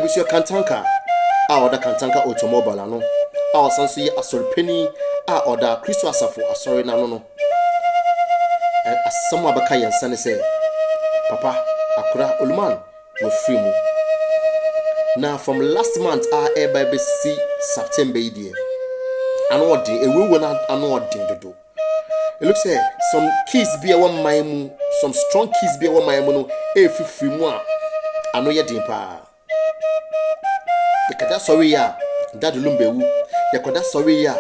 Abusua Kantanka a ɔda Kantanka Automobile ano a ɔsan nso yɛ asɔrepanin a ɔda Kristo Asafo Asɔre no ano no, asɛm a bɛka yɛn nsa ne sɛ, Papa Akora Oluman wafiri mu. Na from last month a ɛreba bɛsi September yi deɛ, ano ɔden, ewuewuo no ano ɔden dodo. It looks sɛ some keys bi a ɛwɔ man mu, some strong keys bi a ɛwɔ man mu no ɛrefifiri mu a ano yɛ den paa. Yɛkɔda sɔre yi a, Daddy Lumba ewu. Yɛkɔda sɔre yi a,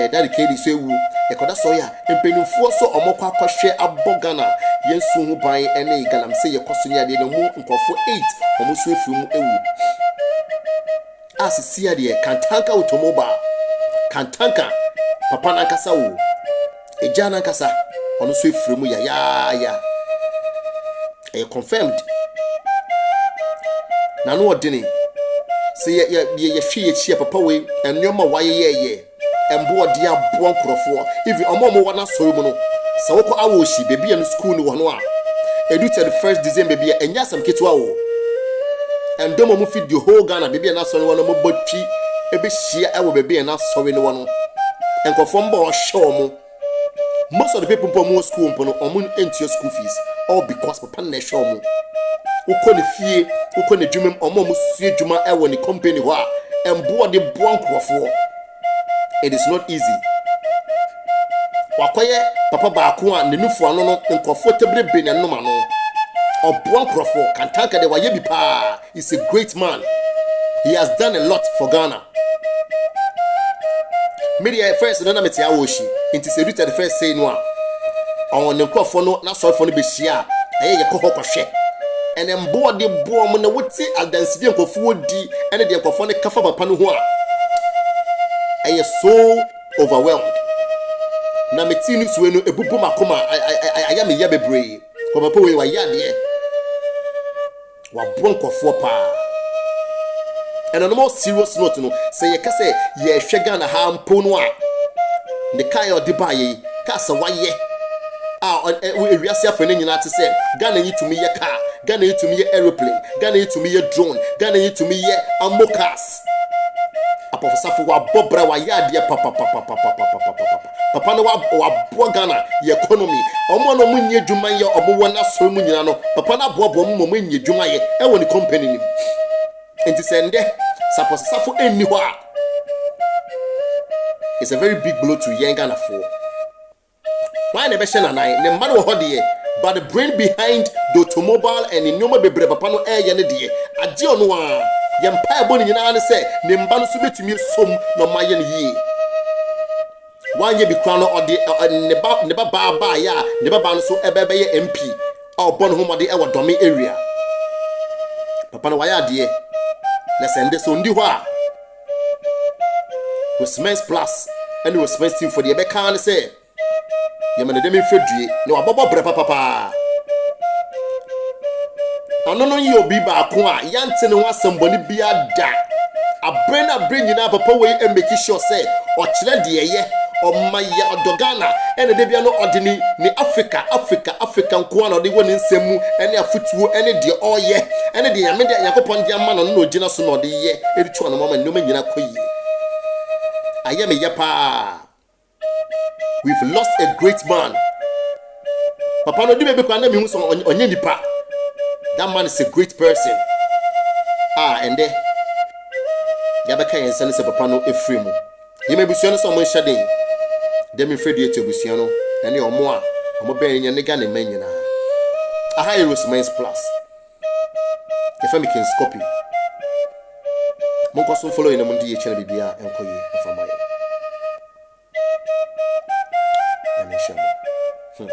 Daddy KD so ewu. Yɛkɔda sɔre a, mpanimfoɔ so ɔmo kɔ akɔhwɛ abɔ Ghana yɛn nsuo ho ban ne galamsey yɛkɔ so ne adeɛ na ɔmo nkurɔfoɔ eight ɔmo nso efiri mu ewu. A sisi adeɛ, Kantanka Automobile, Kantanka papa nankasa wo egya nankasa, ɔno nso efiri mu yayaaya. Ɛyɛ confirmed na ano ɔdene sɛ yɛ yɛ yɛ yɛhwɛ yɛ akyi a, papa wei nneɛma a wayɛyɛɛyɛ mboa ɔde aboa nkurɔfoɔ, even ɔmo a ɔmo wɔ n'asɔre mu no, sɛ wokɔ Awoshie beebi a no school no wɔ no a, edu 31st December bi a, ɛnyɛ asɛm ketewa o. Ndɔm a ɔmo fi the whole Ghana beebi a n'asɔre wɔ no, ɔmo bɔ twi ebehyia ɛwɔ beebi a n'asɔre no wɔ no. Nkurɔfoɔ mbɔ ɔhyɛ wɔn. Most of the people mpo a ɔmo wɔ school mpo no, ɔmo ntua school fees, all because papa no na ɛhwɛ ɔmo. Wokɔ ne fie, wokɔ ne dwuma mu, ɔmo a ɔmo sua adwuma ɛwɔ ne company hɔ a, mboa de boa nkurɔfoɔ, it is not easy. Wakɔyɛ papa baako a ne nufu ano no nkurɔfoɔ tebirebe n'anom ano ɔboa nkurɔfoɔ. Kantanka de wayɛ bi paa. He is a great man. He has done a lot for Ghana. Me deɛ, first no na mete Awoshie, nti sɛ edu 31st sei no a, ɔwɔ ne nkurɔfoɔ no n'asɔrefoɔ no bɛhyia a, ɛyɛ yɛkɔ hɔ kɔhwɛ ɛnɛ mboa de boa mo na wote adansidie nkurɔfoɔ di ɛne deɛ nkurɔfoɔ no kafa papa no ho a, ɛyɛ so overwhelmed. Na me ti no sue no ebubu m'akoma, ayɛ me yɛ bebree kɔ. Papa wei wayɛ adeɛ, waboa nkurɔfoɔ paa. Ɛna no more serious note no, sɛ yɛka sɛ yɛhwɛ Ghana ha mpo no a, ne kaa yɛ ɔde baayɛ yi, kaa sɛ wayɛ a ewiase afɛ no nyinaa te sɛ Ghana yi tumi yɛ car, Ghana yi tumi yɛ aeroplane, Ghana yi tumi yɛ drone, Ghana yi tumi yɛ ammo cars. Apɔfosafo wabɔ bra, wayɛ adeɛ papapapapapapapapa. Papa no waboa Ghana yɛ economy. Ɔmo a na ɔmo nyɛ adwuma yɛ, ɔmo wɔ n'asɔre mu nyinaa no, papa no aboaboa ɔmo ma ɔmo nyɛ adwuma yɛ ɛwɔ ne company nim. Nti sɛ ndɛ sapɔsasafo ɛnni hɔ a, it's a very big blow to yɛn Ghanafoɔ. Wɔn na ɛbɛhyɛ nanan ne mma no wɔ hɔ deɛ, but the brain behind the automobile and nneɛma bebree papa no ɛɛyɛ ne deɛ, agye ɔno a yɛn mpaebɔ no nyinaa ne sɛ ne mba no nso bɛtumi esom na ɔmo ayɛ no yie. Wanyɛ bi kora no, ɔde ne ba baa baayɛ a, ne ba baa no nso ɛbɛbɛyɛ MP a ɔbɔ ne ho mmɔden ɛwɔ Dɔme area. Papa no wayɛ adeɛ, na sɛ ndɛ sɛ ondi hɔ a, Rosmens Plus ɛne Rosmens team fo deɛ, ɛbɛka ne sɛ yɛma ne dɛm mfɛdue na wabɔbɔ brɛ papapaa. Ɔno no yɛ obi baako a yɛnte ne ho asɛmbɔne biara da. Abere na abere nyinaa, papa wei make sure sɛ ɔkyerɛ deɛ ɛyɛ ɔma yɛ ɔdɔ Ghana, ɛna de bia no ɔde ne Africa, Africa, Africa nko ara na ɔde wɔ ne nsɛm mu ɛne afotuo ɛne deɛ ɔreyɛ ɛne deɛ Nyame de Nyankopɔn de ama no no na ogyina so na ɔde yɛ ɛde tu anam ama nneɛma nyinaa kɔ yie. Ayɛ me yɛ paa. We've lost a great man. Papa no di baabi kwan na mehu sɛ ɔnyɛ nipa. That man is a great person a ɛndɛ yɛabɛka yɛn nsa ne sɛ papa no efiri mu. Yɛma abusua no sɛ ɔmo nhyɛ den. Dɛm mfiri deɛ abusua no ɛne ɔmo a ɔmo bɛn nyɛ ne Ghana mma nyinaa. Aha yɛ Rosemens Plus. Yɛfrɛ me King Scorpio. Monkɔ so follow yɛn na mo ndi yɛ kyɛn biribiara ɛnkɔ yie mfa ma yɛn. Nyame nhyira mo.